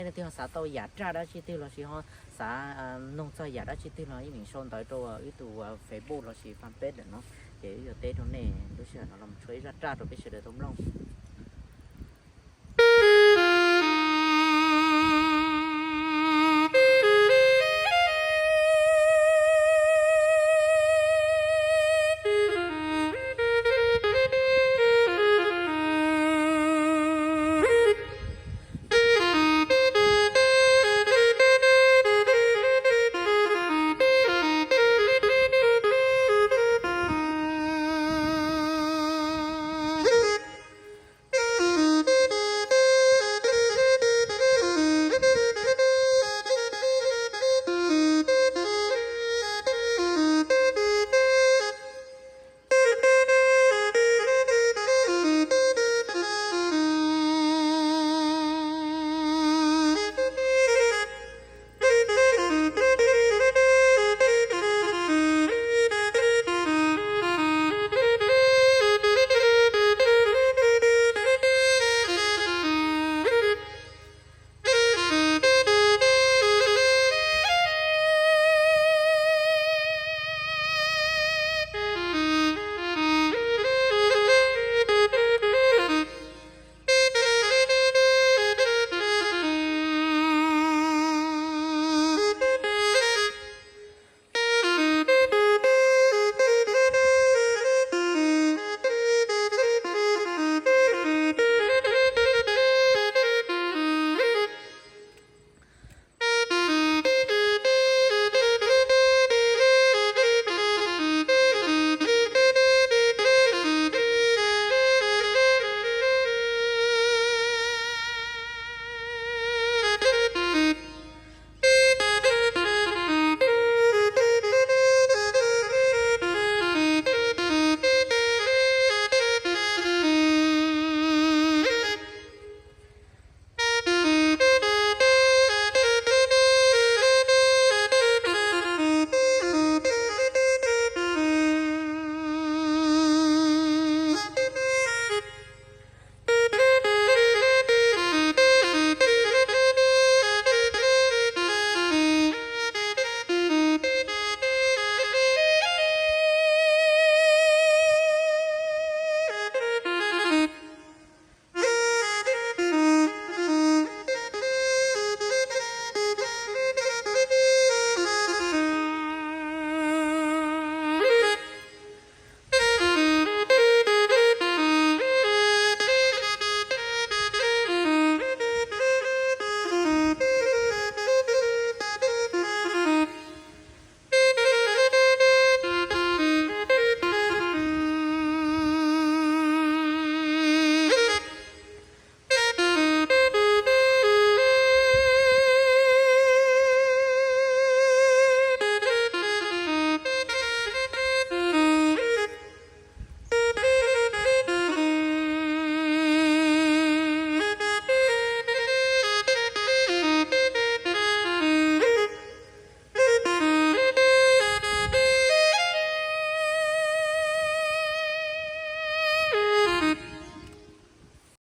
Nej leej twg ho xav tau yam raj dab tsi twg lossis ho xav noog txog yam dab tsi twg los yeej meem sau ntawv rau wb tus Facebook lossis fanpage ntawm no, ces wb yuav teb rau nej. Lub sij hawm no los tshuab ib zaj raj rau peb sawv daws tau mloog.